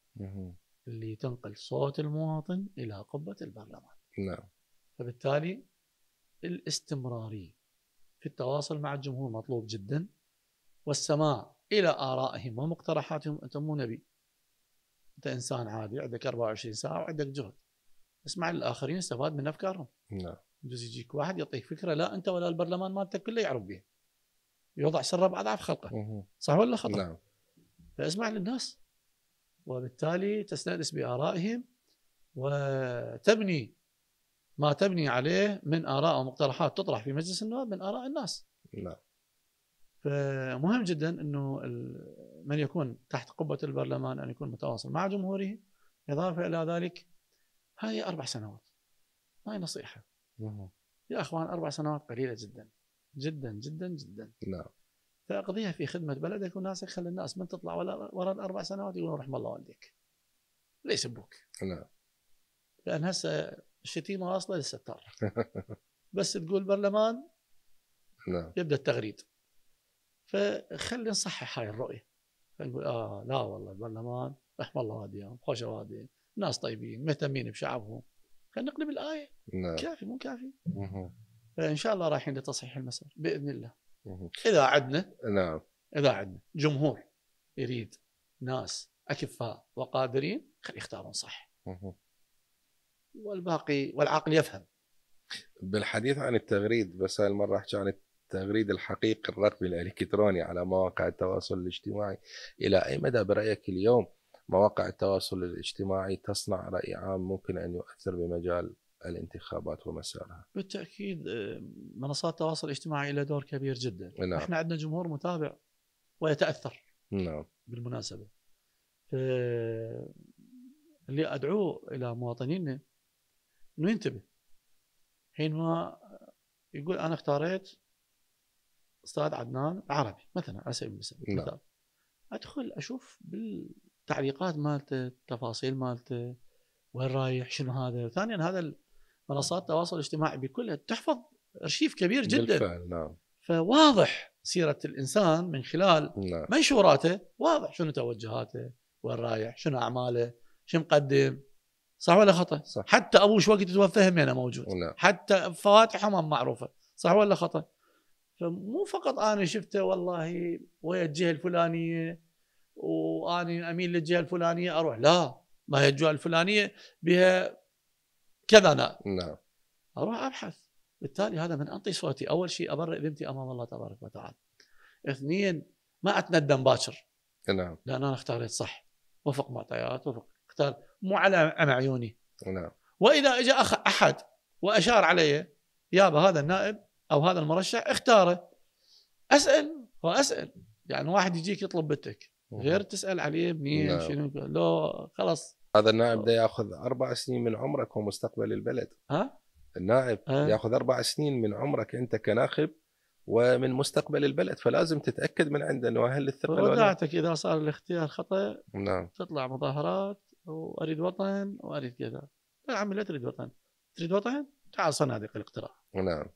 اللي تنقل صوت المواطن إلى قبة البرلمان. نعم. فبالتالي الاستمرارية في التواصل مع الجمهور مطلوب جدا، والسماع إلى آرائهم ومقترحاتهم. أنت مو نبي، أنت إنسان عادي عندك 24 ساعة وعندك جهد، اسمع للآخرين، استفاد من أفكارهم. نعم. يجوز يجيك واحد يعطيك فكرة لا أنت ولا البرلمان مالتك كله يعرف بها، يوضع سره بأضعاف خلقه. صح ولا خطأ؟ نعم. فاسمع للناس، وبالتالي تستأنس بآرائهم وتبني ما تبني عليه من آراء ومقترحات تطرح في مجلس النواب من آراء الناس. نعم. فمهم جدا أنه من يكون تحت قبة البرلمان أن يكون متواصل مع جمهوره. إضافة إلى ذلك، هاي 4 سنوات، هاي نصيحة يا أخوان، 4 سنوات قليلة جدا جدا جدا جدا. نعم. فأقضيها في خدمة بلدك وناسك. خلي الناس من تطلع وراء ال4 سنوات يقولون رحم الله والديك، ليس يسبوك. نعم. لأن هسه الشتيمة واصلة للستار. بس تقول برلمان نعم. يبدأ التغريد. فخلي نصحح هاي الرؤية، فنقول لا والله البرلمان رحم الله والديهم، خوش والديهم، ناس طيبين مهتمين بشعبهم. خلينا نقلب الآية. نعم. كافي مو كافي؟ فإن شاء الله رايحين لتصحيح المسار بإذن الله. نعم. إذا عندنا جمهور يريد ناس أكفاء وقادرين، خلي يختارون صح. والباقي والعقل يفهم. بالحديث عن التغريد، بس هاي المرة أحكي عن التغريد الحقيقي الرقمي الإلكتروني على مواقع التواصل الاجتماعي. إلى أي مدى برأيك اليوم مواقع التواصل الاجتماعي تصنع رأي عام ممكن أن يؤثر بمجال الانتخابات ومسارها؟ بالتأكيد منصات التواصل الاجتماعي لها دور كبير جدا. نعم. احنا عندنا جمهور متابع ويتأثر. نعم. بالمناسبة اللي أدعوه إلى مواطنينا إنه ينتبه حينما يقول أنا اختاريت استاذ عدنان عربي مثلا على سبيل المثال، نعم. ادخل اشوف بالتعليقات مالته، التفاصيل مالته، وين رايح، شنو هذا. ثانيا هذا منصات التواصل الاجتماعي بكلها تحفظ ارشيف كبير جدا. بالفعل. نعم. فواضح سيره الانسان من خلال نعم. منشوراته، واضح شنو توجهاته، وين رايح، شنو اعماله، شو مقدم. صح ولا خطا؟ صح. حتى ابوش وقت توفى همينه موجود. نعم. حتى فواتح هم معروفه. صح ولا خطا؟ فمو فقط انا شفته والله ويا الجهه الفلانيه واني اميل للجهه الفلانيه اروح، لا، ما هي الجهه الفلانيه بها كذا نائب، نعم. اروح ابحث. بالتالي هذا من انطي صوتي، اول شيء ابرئ ذمتي امام الله تبارك وتعالى. اثنين، ما اتندم باكر، نعم. لان انا اختاريت صح وفق معطيات، وفق اختار مو على عيوني. نعم. واذا اجى احد واشار علي يابا هذا النائب او هذا المرشح اختاره، اسال. يعني واحد يجيك يطلب بنتك غير تسال عليه منين. نعم. شنو لو خلاص هذا النائب ده ياخذ 4 سنين من عمرك ومستقبل البلد. ها النائب ياخذ 4 سنين من عمرك انت كناخب ومن مستقبل البلد، فلازم تتاكد من عنده انه اهل الثقه ولا لا. ودعتك اذا صار الاختيار خطا نعم. تطلع مظاهرات واريد وطن واريد كذا. لا عمي، لا تريد وطن. تريد وطن تعال صناديق الاقتراع. نعم.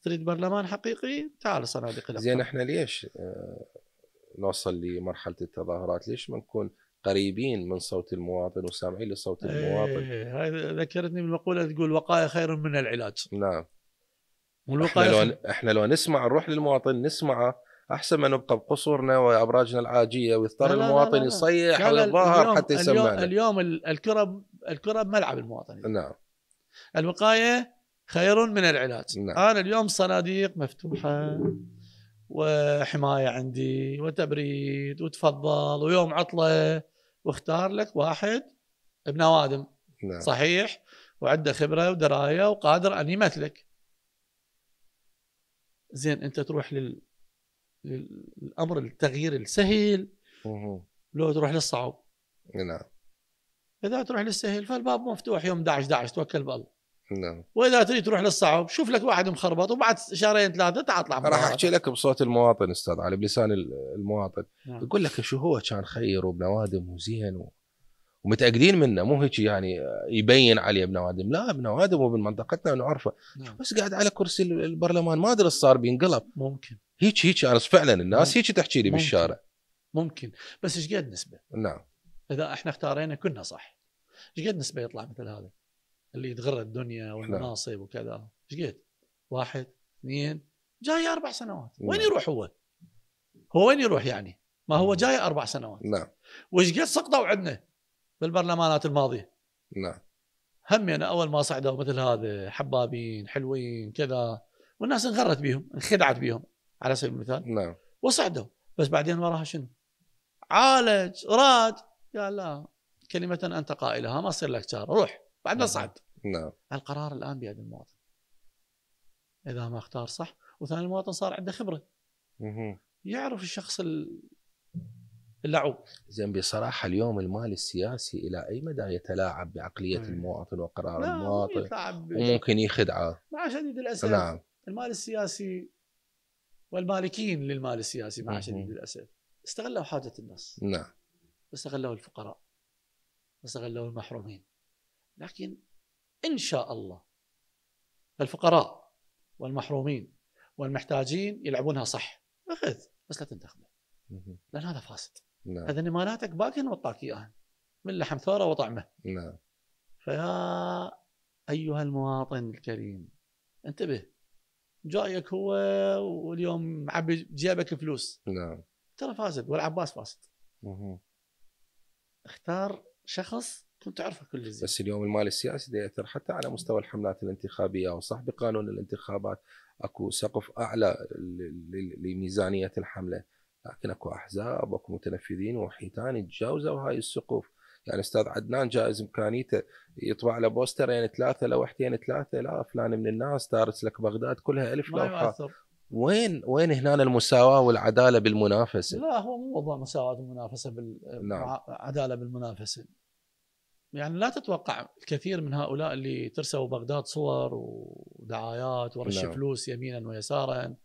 تريد برلمان حقيقي تعال صناديق الاقتراع. زين احنا ليش نوصل لمرحله التظاهرات؟ ليش ما نكون قريبين من صوت المواطن وسامعين لصوت المواطن؟ هاي ذكرتني بالمقوله تقول وقايه خير من العلاج. نعم. والوقايه احنا لو نسمع نروح للمواطن نسمعه احسن ما نبقى بقصورنا وابراجنا العاجيه ويضطر المواطن يصيح ويتظاهر حتى يسمعنا. اليوم الكره بملعب المواطن. نعم. الوقايه خير من العلاج. نعم. انا اليوم صناديق مفتوحه وحمايه عندي وتبريد وتفضل ويوم عطله، واختار لك واحد ابن اوادم. نعم. صحيح، وعنده خبره ودرايه وقادر ان يمثلك. زين انت تروح للامر التغيير السهل لو تروح للصعب؟ نعم. اذا تروح للسهل فالباب مفتوح يوم 11 توكل بالله. نعم. واذا تريد تروح للصعب شوف لك واحد مخربط وبعد شهرين ثلاثه تعال اطلع. راح احكي لك بصوت المواطن استاذ علي، بلسان المواطن. نعم. يقول لك شو هو كان خير وابن وادم وزين ومتاكدين منه، مو هيك يعني يبين عليه ابن وادم، لا ابن وادم وابن منطقتنا نعرفه. نعم. بس قاعد على كرسي البرلمان ما ادري صار بينقلب. ممكن هيك انا فعلا الناس هيك تحكي لي بالشارع. ممكن بس ايش قد نسبه؟ نعم. اذا احنا اختارينا كنا صح، ايش قد نسبه يطلع مثل هذا اللي يتغرى الدنيا والمناصب وكذا؟ ايش قد؟ 1 2 جاي 4 سنوات. وين يروح هو وين يروح يعني؟ ما هو جاي 4 سنوات. نعم. وايش قد سقطوا عندنا بالبرلمانات الماضيه؟ نعم. همنا اول ما صعدوا مثل هذا حبابين حلوين كذا والناس انغرت بيهم انخدعت بيهم على سبيل المثال. نعم. وصعدوا، بس بعدين وراها شنو؟ عالج راد قال لا كلمة أنت قائلها ما صير لك جار، روح بعدين صعد. نعم. القرار الآن بيد المواطن إذا ما اختار صح. وثاني المواطن صار عنده خبرة يعرف الشخص اللعوب. زين بصراحة اليوم المال السياسي إلى أي مدى يتلاعب بعقلية المواطن وقرار المواطن وممكن يخدعه؟ مع شديد الأسف. نعم. المال السياسي والمالكين للمال السياسي مع شديد الأسف استغلوا حاجة الناس. نعم. استغلوا الفقراء، استغلوا المحرومين. لكن إن شاء الله الفقراء والمحرومين والمحتاجين يلعبونها صح. أخذ بس لا تنتخبه لأن هذا فاسد. نعم. هذا نماناتك باقي نوطاك إياها من لحم ثورة وطعمه. نعم. فيا أيها المواطن الكريم انتبه، جايك هو واليوم معبي جيبك فلوس. نعم. ترى فاسد والعباس فاسد. اختار شخص كنت تعرفه كل زين. بس اليوم المال السياسي ده يأثر حتى على مستوى الحملات الانتخابية، وصح بقانون الانتخابات اكو سقف اعلى لميزانية الحملة، لكن اكو احزاب واكو متنفذين وحيتان يتجاوزوا هاي السقوف. يعني استاذ عدنان جائز امكانيته يطبع له بوسترين 3 لوحتين 3، لا فلان من الناس دارس لك بغداد كلها 1000 لوحة. وين هنا المساواة والعدالة بالمنافسة؟ لا هو مو موضوع مساواة المنافسة عدالة بالمنافسة. يعني لا تتوقع الكثير من هؤلاء اللي ترسوا بغداد صور ودعايات ورش فلوس يمينا ويسارا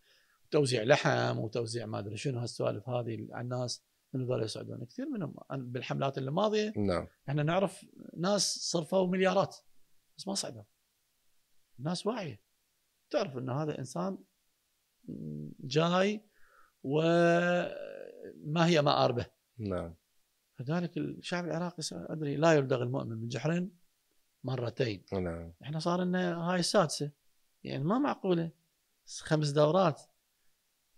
توزيع لحم وتوزيع ما ادري شنو هالسوالف هذه على الناس من ذول يسعدون كثير منهم. بالحملات اللي ماضيه نعم. احنا نعرف ناس صرفوا مليارات بس ما صعدوا. الناس واعيه تعرف ان هذا انسان جاي وما هي مآربه. نعم. لذلك الشعب العراقي ادري لا يلدغ المؤمن من جحر مرتين. نعم. احنا صار لنا هاي السادسه، يعني ما معقوله 5 دورات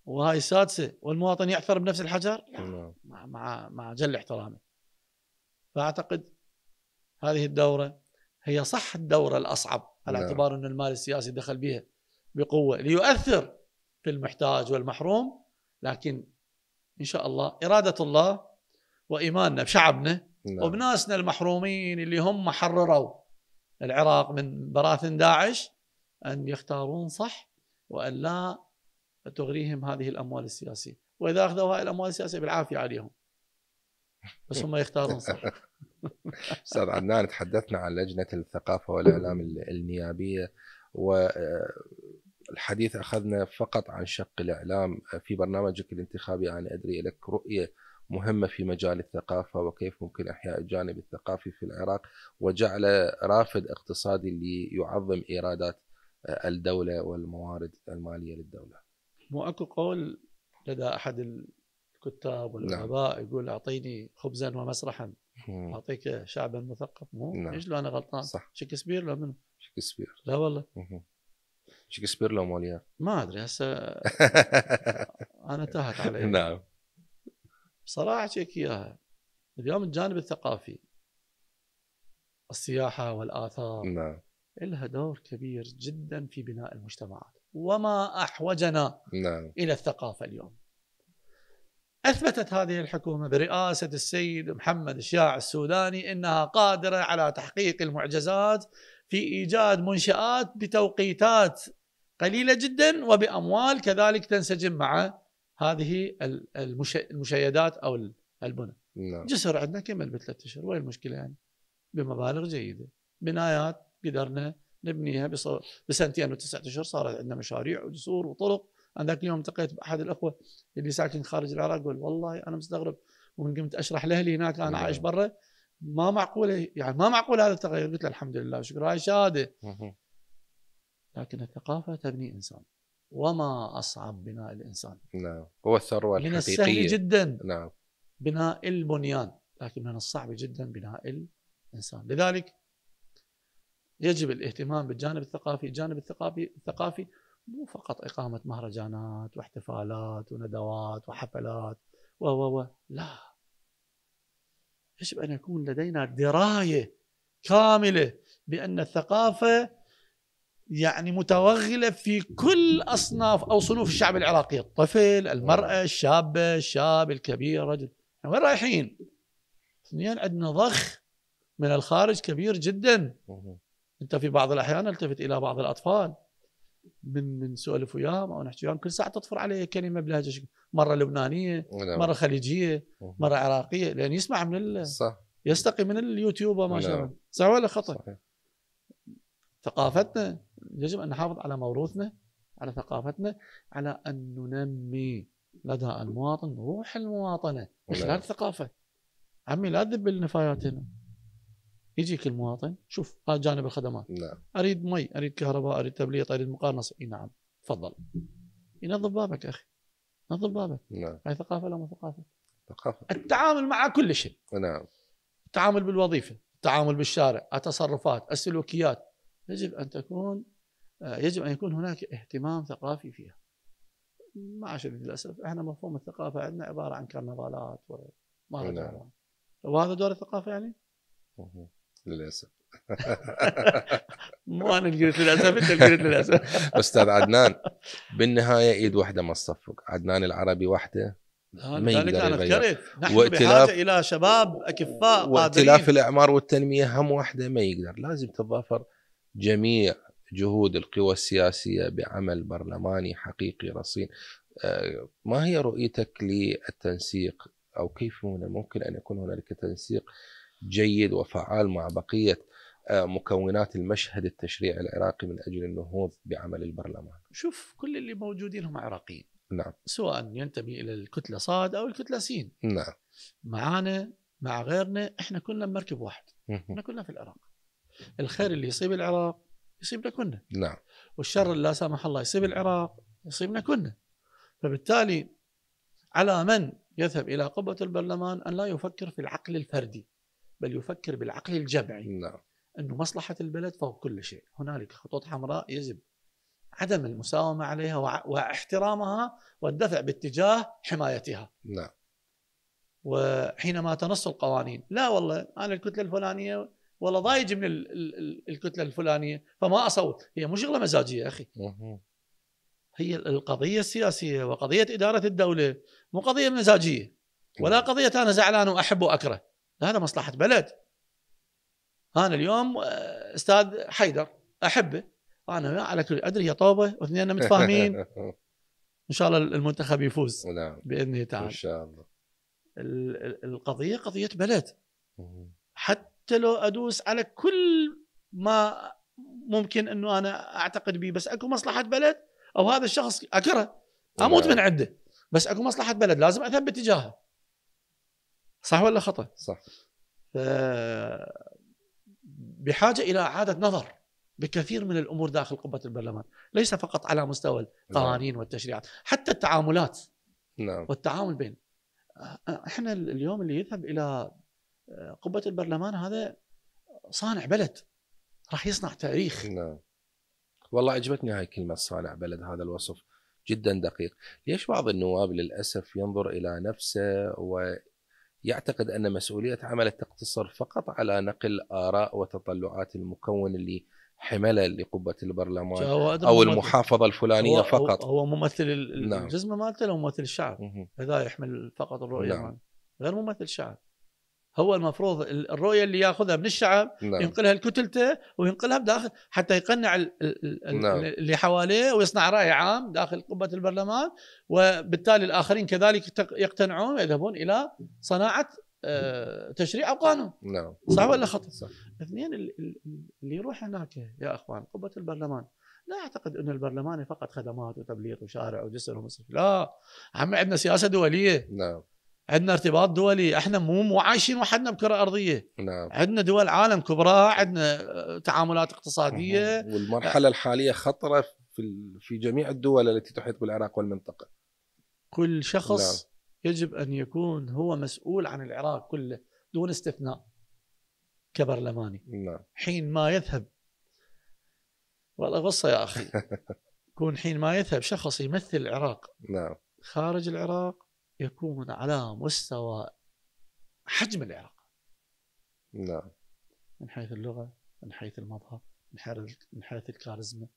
وهاي السادسه والمواطن يعثر بنفس الحجر. نعم. مع جل احترامه. فاعتقد هذه الدوره هي صح الدوره الاصعب على اعتبار ان المال السياسي دخل بها بقوه ليؤثر في المحتاج والمحروم، لكن ان شاء الله اراده الله وايماننا بشعبنا وبناسنا المحرومين اللي هم حرروا العراق من براثن داعش ان يختارون صح وان لا تغريهم هذه الاموال السياسيه، واذا اخذوا هاي الاموال السياسيه بالعافيه عليهم بس هم يختارون صح. استاذ عدنان، تحدثنا عن لجنه الثقافه والاعلام النيابيه، والحديث اخذنا فقط عن شق الاعلام. في برنامجك الانتخابي انا ادري لك رؤيه مهمه في مجال الثقافه وكيف ممكن احياء الجانب الثقافي في العراق وجعل رافد اقتصادي اللي يعظم ايرادات الدوله والموارد الماليه للدوله. مو اكو قول لدى احد الكتاب والادباء يقول اعطيني خبزا ومسرحا اعطيك شعبا مثقف. مو ايش لو انا غلطان؟ صح. شكسبير لو منو؟ شكسبير. لا والله. شكسبير لو موليير ما ادري هسه انا تاهت علي. نعم. بصراحه احكيك اياها، اليوم الجانب الثقافي السياحه والاثار نعم لها دور كبير جدا في بناء المجتمعات، وما احوجنا نعم الى الثقافه اليوم. اثبتت هذه الحكومه برئاسه السيد محمد الشياع السوداني انها قادره على تحقيق المعجزات في ايجاد منشآت بتوقيتات قليله جدا وباموال كذلك تنسجم مع هذه المشيدات او البنى. نعم. جسر عندنا كمل ب3 اشهر، وين المشكله يعني؟ بمبالغ جيده، بنايات قدرنا نبنيها بسنتين و9 اشهر، صارت عندنا مشاريع وجسور وطرق. عندك اليوم التقيت باحد الاخوه اللي ساكن خارج العراق يقول والله انا مستغرب، ومن قمت اشرح لاهلي هناك انا عايش برا ما معقوله، يعني ما معقول هذا التغير. قلت له الحمد لله وشكرا، هاي شهاده. لكن الثقافه تبني انسان، وما اصعب بناء الانسان. نعم، هو الثروه الحقيقيه. من السهل جدا نعم بناء البنيان، لكن من الصعب جدا بناء الانسان. لذلك يجب الاهتمام بالجانب الثقافي. الجانب الثقافي مو فقط إقامة مهرجانات واحتفالات وندوات وحفلات لا، يجب أن يكون لدينا دراية كاملة بأن الثقافة يعني متوغلة في كل أصناف أو صنوف الشعب العراقي، الطفل، المرأة، الشابة، الشاب، الكبير، الرجل. وين رايحين؟ اثنين عندنا ضخ من الخارج كبير جدا. انت في بعض الاحيان التفت الى بعض الاطفال من نسولف وياهم او نحكي وياهم، كل ساعه تطفر عليه كلمه بلهجه، مره لبنانيه، مره خليجيه، مره عراقيه، لان يسمع من صح، يستقي من اليوتيوب وما شابه. صح ولا خطا؟ صحيح. ثقافتنا يجب ان نحافظ على موروثنا، على ثقافتنا، على ان ننمي لدى المواطن روح المواطنه من خلال الثقافه. عمي لا تذب النفايات هنا. يجيك المواطن، شوف هذا جانب الخدمات. نعم. اريد مي، اريد كهرباء، اريد تبليط، اريد مقارنه. نعم تفضل، ينظف بابك اخي، نظف بابك. نعم. هاي ثقافه ولا مو ثقافه؟ ثقافه. التعامل مع كل شيء. نعم. التعامل بالوظيفه، التعامل بالشارع، التصرفات، السلوكيات، يجب ان يكون هناك اهتمام ثقافي فيها. مع شديد الاسف احنا مفهوم الثقافه عندنا عباره عن كرنفالات ومهرجانات. وهذا دور الثقافه يعني؟ للاسف. مو انا اللي قلت للاسف، انت اللي قلت للاسف. استاذ عدنان، بالنهايه ايد واحده ما تصفق. عدنان العربي وحده ما يقدر يغير. نحن بحاجه الى شباب اكفاء قادرين. وائتلاف الاعمار والتنميه هم وحده ما يقدر. لازم تتضافر جميع جهود القوى السياسيه بعمل برلماني حقيقي رصين. ما هي رؤيتك للتنسيق، او كيف ممكن ان يكون هنالك تنسيق جيد وفعال مع بقية مكونات المشهد التشريعي العراقي من أجل النهوض بعمل البرلمان؟ شوف، كل اللي موجودين هم عراقيين، نعم. سواء ينتمي إلى الكتلة صاد أو الكتلة سين. نعم. معانا مع غيرنا، إحنا كلنا مركب واحد، إحنا كلنا في العراق. الخير اللي يصيب العراق يصيبنا كلنا، نعم. والشر اللي لا سامح الله يصيب العراق يصيبنا كلنا. فبالتالي على من يذهب إلى قبة البرلمان أن لا يفكر في العقل الفردي، بل يفكر بالعقل الجمعي. نعم. أنه مصلحة البلد فوق كل شيء. هنالك خطوط حمراء يجب عدم المساومة عليها واحترامها والدفع باتجاه حمايتها. نعم. وحينما تنص القوانين، لا والله أنا الكتلة الفلانية والله ضايج من الكتلة الفلانية فما أصوت، هي مو شغلة مزاجية يا أخي. هي القضية السياسية وقضية إدارة الدولة مو قضية مزاجية، ولا قضية أنا زعلان وأحب وأكره، هذا مصلحة بلد. أنا اليوم أستاذ حيدر أحبه، أنا على كل أدري يا طوبة واثنين متفاهمين إن شاء الله المنتخب يفوز بإذن الله تعالى إن شاء الله. القضية قضية بلد، حتى لو أدوس على كل ما ممكن أنه أنا أعتقد به، بس أكو مصلحة بلد أو هذا الشخص أكره أموت من عنده، بس أكو مصلحة بلد لازم أثبت اتجاهها. صح ولا خطأ؟ صح. بحاجة إلى إعادة نظر بكثير من الأمور داخل قبة البرلمان، ليس فقط على مستوى القوانين والتشريعات، حتى التعاملات والتعامل بين. احنا اليوم اللي يذهب إلى قبة البرلمان هذا صانع بلد، راح يصنع تاريخ. والله عجبتني هاي كلمة صانع بلد، هذا الوصف جدا دقيق. ليش بعض النواب للأسف ينظر إلى نفسه ويعتقد أن مسؤولية عمله تقتصر فقط على نقل آراء وتطلعات المكون اللي حمله لقبة البرلمان أو المحافظة الفلانية فقط؟ هو ممثل الجزمة مالته لو ممثل الشعب، هذا يحمل فقط الرؤية غير ممثل الشعب. هو المفروض الرؤية اللي ياخذها من الشعب ينقلها لكتلته وينقلها بداخل حتى يقنع اللي حواليه ويصنع رأي عام داخل قبة البرلمان، وبالتالي الآخرين كذلك يقتنعون ويذهبون إلى صناعة تشريع أو قانون. صح ولا خطأ؟ اثنين اللي يروح هناك يا أخوان قبة البرلمان لا أعتقد أن البرلمان فقط خدمات وتبليط وشارع وجسر ومصرف، لا عم عندنا سياسة دولية. عندنا ارتباط دولي، احنا مو عايشين وحدنا بكرة أرضية. عندنا دول عالم كبرى، عندنا تعاملات اقتصادية. والمرحلة الحالية خطرة في جميع الدول التي تحيط بالعراق والمنطقة. كل شخص يجب أن يكون هو مسؤول عن العراق كله دون استثناء كبرلماني. حين ما يذهب، والله غصة يا أخي يكون حين ما يذهب شخص يمثل العراق خارج العراق يكون على مستوى حجم العراق، من حيث اللغة، من حيث المظهر، من حيث الكاريزما،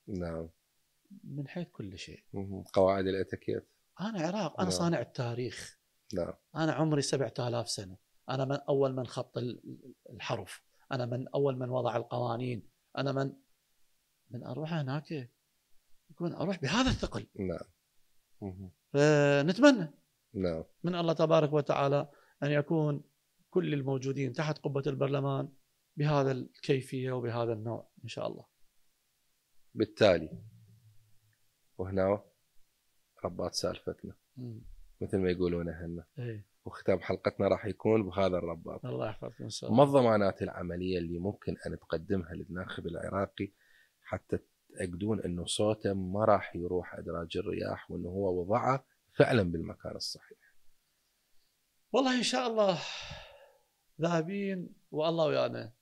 من حيث كل شيء. قواعد الاتيكيت. أنا عراق، أنا صانع التاريخ. أنا عمري 7000 سنة، أنا من أول من خط الحرف، أنا من أول من وضع القوانين، أنا من أروح هناك يكون أروح بهذا الثقل. فنتمنى من الله تبارك وتعالى أن يكون كل الموجودين تحت قبة البرلمان بهذا الكيفية وبهذا النوع إن شاء الله. بالتالي وهنا رباط سالفتنا مثل ما يقولون هنا، وختام حلقتنا راح يكون بهذا الرباط. الله يحفظكم. ما الضمانات العملية اللي ممكن أن تقدمها للناخب العراقي حتى تأكدون أنه صوته ما راح يروح أدراج الرياح وأنه هو وضعه فعلا بالمكان الصحيح؟ والله إن شاء الله ذاهبين والله ويانا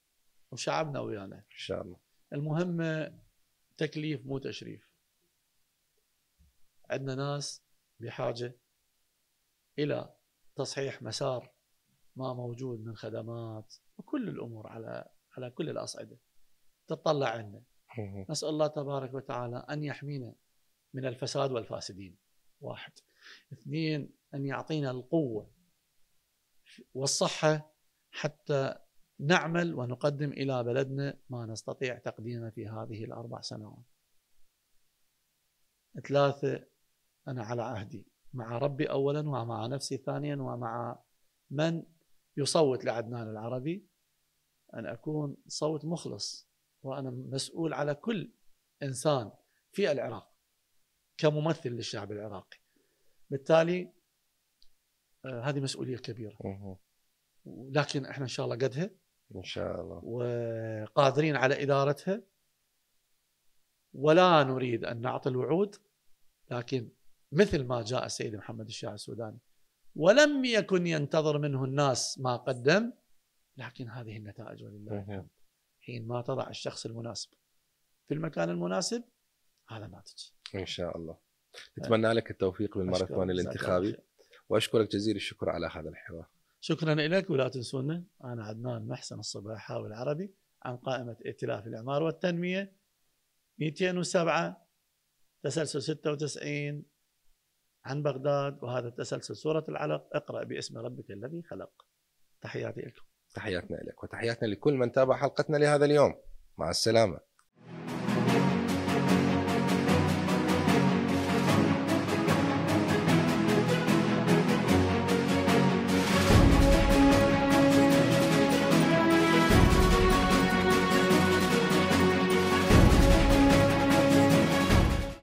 وشعبنا ويانا إن شاء الله. المهم تكليف مو تشريف. عندنا ناس بحاجة إلى تصحيح مسار ما موجود من خدمات وكل الأمور على كل الأصعدة تطلع عنا. نسأل الله تبارك وتعالى أن يحمينا من الفساد والفاسدين، واحد. اثنين، أن يعطينا القوة والصحة حتى نعمل ونقدم إلى بلدنا ما نستطيع تقديمه في هذه ال4 سنوات. ثلاثة، أنا على عهدي مع ربي أولا ومع نفسي ثانيا ومع من يصوت لعدنان العربي أن أكون صوت مخلص، وأنا مسؤول على كل إنسان في العراق كممثل للشعب العراقي. بالتالي هذه مسؤولية كبيرة، مهم. لكن احنا ان شاء الله قدها ان شاء الله. وقادرين على إدارتها، ولا نريد أن نعطي الوعود، لكن مثل ما جاء السيد محمد الشاع السوداني ولم يكن ينتظر منه الناس ما قدم، لكن هذه النتائج ولله الحمد. حين ما تضع الشخص المناسب في المكان المناسب هذا ناتج ان شاء الله. نتمنى لك التوفيق بالماراثون الانتخابي، واشكرك جزيل الشكر على هذا الحوار. شكرا لك، ولا تنسونا انا عدنان محسن الصباحاوي العربي عن قائمة ائتلاف الإعمار والتنمية 207 تسلسل 96 عن بغداد، وهذا التسلسل سورة العلق. اقرأ باسم ربك الذي خلق. تحياتي لكم. تحياتنا لك وتحياتنا لكل من تابع حلقتنا لهذا اليوم. مع السلامة.